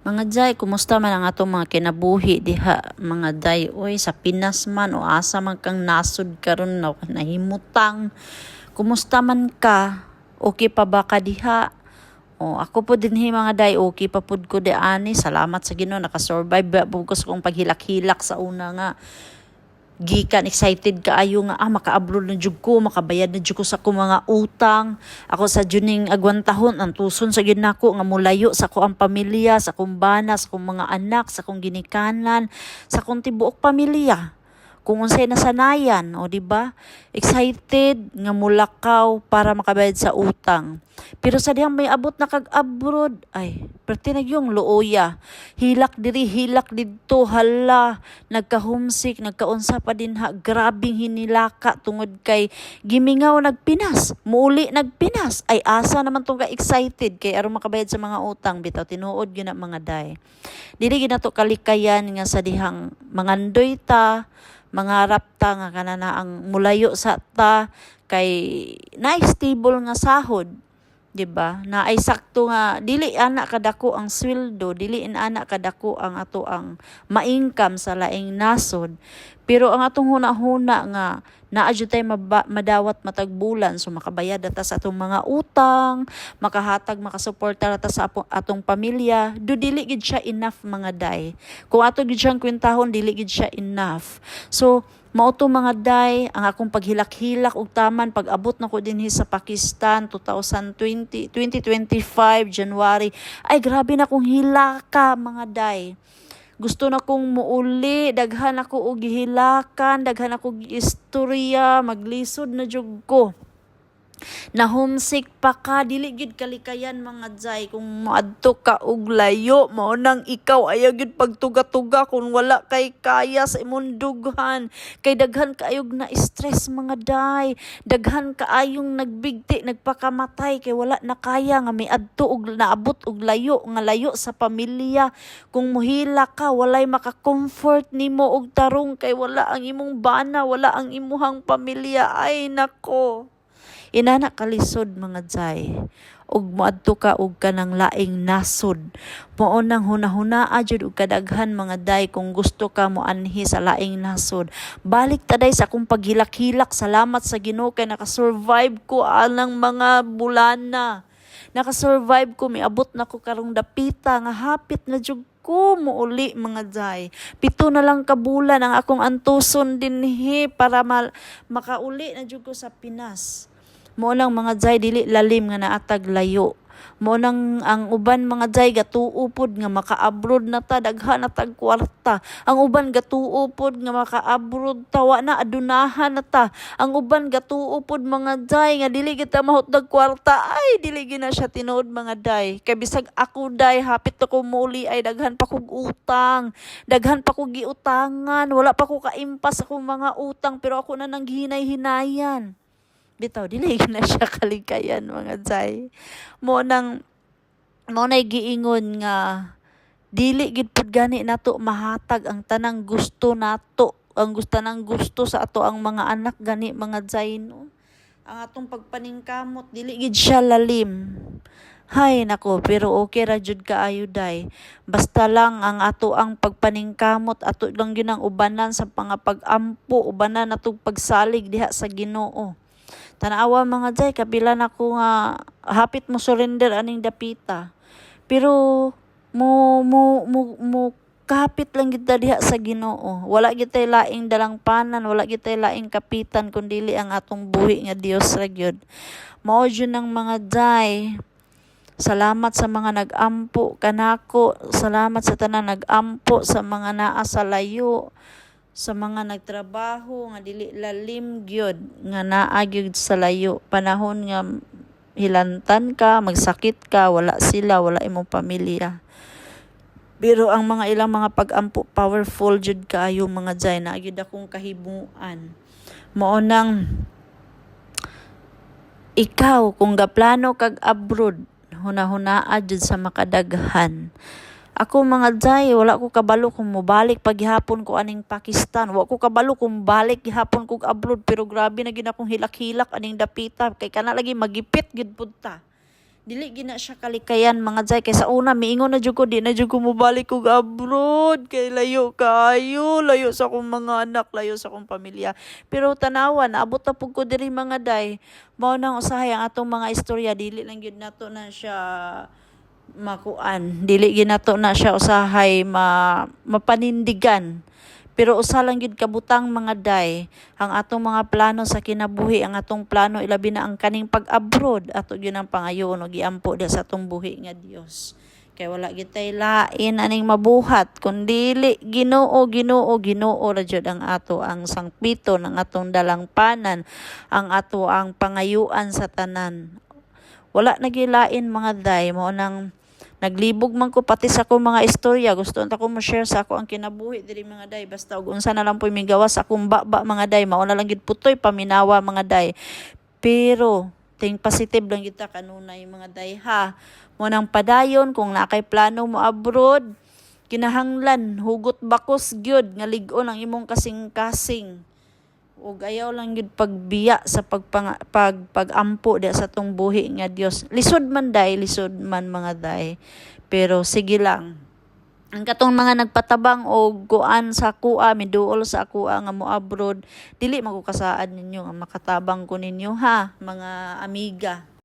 Mga jay, kumusta man ang atong mga kinabuhi diha, mga day? Oy, sa Pinas man o asa man kang nasod karon na nahimutang. Kumusta man ka? Okay pa ba ka diha? O, ako po dinhi, mga day, okay pa pud ko di ani. Salamat sa Ginoo, nakasurvive ba pud ko sa akong paghilak-hilak sa una nga gikan excited kaayo nga maka-abroad na jud ko, makabayad na jud ko sa akong mga utang. Ako sa juning agwantahon, antuson sa gyud nako nga molayo sa ako ang pamilya, sa akong bana, sa akong mga anak, sa akong ginikanan, sa akong tibuok pamilya, kung unsay nasanayan. O, di ba, excited nga mulakaw para makabayad sa utang. Pero sa dihang may abot na kag abroad, ay, perti na yung luoya, hilak diri, hilak didto. Hala, nagka-homesick, nagkaunsa pa dinha. Grabing hinilaka tungod kay gimingaw nagpinas, muuli nagpinas. Ay, asa naman tong ka excited kay aron makabayad sa mga utang? Bitaw, tinuod gyud na, mga day, dili gyud nato kalikayan nga sa dihang mangandoy ta, mangarap ta nga kana na ang mulayo sa ta kay na stable nga sahod, 'di ba, na ay sakto nga dili ana kadako ang sweldo, dili in ana kadako ang ato ang ma-income sa laing nasod, pero ang atong huna-huna nga naa jud tay madawat matag bulan, so makabayad ta sa atong mga utang, makahatag, makasuporta ta sa atong pamilya. Do dili gid siya enough, mga day. Kung ato gid siyang kwentahon, dili gid siya enough. So mao to, mga day, ang akong paghilak-hilak og taman pag abot nako dinhi sa Pakistan 2020 2025 January. Ay, grabe na kong hilaka, mga day. Gusto na kong muuli, daghan ako og gihilakan, daghan ako og istorya, maglisod na jud ko. Na homesick pa ka, dili gyud kalikayan, mga jay, kung moadto ka og layo. Mao nang ikaw ayaw gyud pagtuga-tuga kung wala kay kaya sa imong dughan. Kay daghan kaayog na stress, mga day. Daghan kaayong nagbigti, nagpakamatay kay wala na kaya nga miadto og naabot og layo, nga layo sa pamilya. Kung muhila ka, walay maka-comfort nimo og tarong kay wala ang imong bana, wala ang imuhang pamilya. Ay nako. Inana kalisod, mga jay. Ug moadto ka og kanang laing nasod. Mao nang hunahunaa jud og kadaghan, mga day, kung gusto ka moanhi sa laing nasod. Balik ta day sa akong paghilak-hilak. Salamat sa Ginoo kay nakasurvive ko anang mga bulana. Nakasurvive ko, miabot na ko karong dapita nga hapit na jud ko muuli, mga jay. 7 na lang ka bulan ang akong antuson dinhi para makauli na jud ko sa Pinas. Mao lang, mga jay, dili lalim nga naatag layo. Mao nang ang uban, mga jay, gatuo pod nga maka-abroad na ta, daghan na tag kwarta. Ang uban gatuo pod nga maka-abroad ta, wa na adunahan na ta. Ang uban gatuo pod, mga jay, nga dili kita mahutdag kwarta. Ay, dili gyud na siya tinuod, mga day. Kay bisag ako, day, hapit na ko muuli, ay daghan pa kog utang. Daghan pa kog giutangan, wala pa ko kaimpas akong mga utang, pero ako na nang gihinay-hinayan. Bitaw, dili na siya kalikayan, mga jay. Mo na'y giingon nga dili gid pud gani nato mahatag ang tanang gusto nato, ang gusto ng gusto sa ato ang mga anak gani, mga jay, no. Ang atong pagpaningkamot, dili gid siya lalim. Hay nako, pero okay ra jud kaayo, day. Basta lang ang ato ang pagpaningkamot, ato lang gyud ang ubanan sa mga pag-ampo, ubanan natong pagsalig diha sa Ginoo. Tanawa, mga jay, kabila nako nga hapit mo surrender aning dapita. Pero mo mo mo mo kapit lang kita diha sa Ginoo. Wala gitay laing dalangpanan, wala gitay laing kapitan kun dili ang atong buhi nga Dios ra gyud. Mao jud nang, mga jay. Salamat sa mga nag-ampo kanako, salamat sa tanan nag-ampo sa mga naa sa layo, sa mga nagtrabaho nga dili lalim gyud, nga naa gyud sa layo. Panahon nga hilantan ka, magsakit ka, wala sila, wala imong pamilya. Pero ang mga ilang mga pag-ampo, powerful jud kaayo, mga jay, na gyud akong kahibuan. Mao nang ikaw kung gaplano kag abroad, hunahunaa jud sa makadaghan. Ako, mga jay, wala ko kabalo kung mobalik pa gihapon ko aning Pakistan. Wa ko kabalo kung balik gihapon kog abroad, pero grabe na gyud akong hilak-hilak aning dapita kay kana lagi magipit gyud pud ta. Dili gina siya kalikayan, mga day, kay sa una miingon na jud ko, di na jud ko mobalik og abroad kay layo kaayo, layo sa akong mga anak, layo sa akong pamilya. Pero tanawa, naabot na pud ko diri, mga day. Mao nang usahay ang atong mga istorya, dili lang gyud nato na siya makuan, dili gyud nato na siya usahay mapanindigan. Pero usa lang gyud kabutang, mga day, ang atong mga plano sa kinabuhi, ang atong plano, ilabi na ang kaning pag-abroad, ato gyud ang pangayoon og giampo diha sa atong buhi nga Dios. Kay wala gyud tay lain aning mabuhat kun dili Ginoo, Ginoo, Ginoo ra jud ang ato ang sangpiton, ang atong dalangpanan, ang ato ang pangayuan sa tanan. Wala na lain, mga day. Mao nang naglibog man ko pati sa akong mga istorya. Gusto unta ko mo share sa ako ang kinabuhi diri, mga day. Basta og unsa na lang po'y migawas akong baba, mga day, mao na lang gyud putoy paminawa, mga day. Pero think positive lang kita kanunay, mga day, ha. Mao nang padayon. Kung naa kay plano mo abroad, kinahanglan hugot bakos gyud nga lig-on ang imong kasing-kasing ug ayaw lang gyud pagbiya sa pag-ampo diha sa atong buhi nga Dios. Lisod man day, lisod man, mga day, pero sige lang. Ang katong mga nagpatabang og kuan sa akoa, miduol sa akoa nga mo abroad, dili man ko kasaad ninyo nga makatabang ko ninyo ha, mga amiga.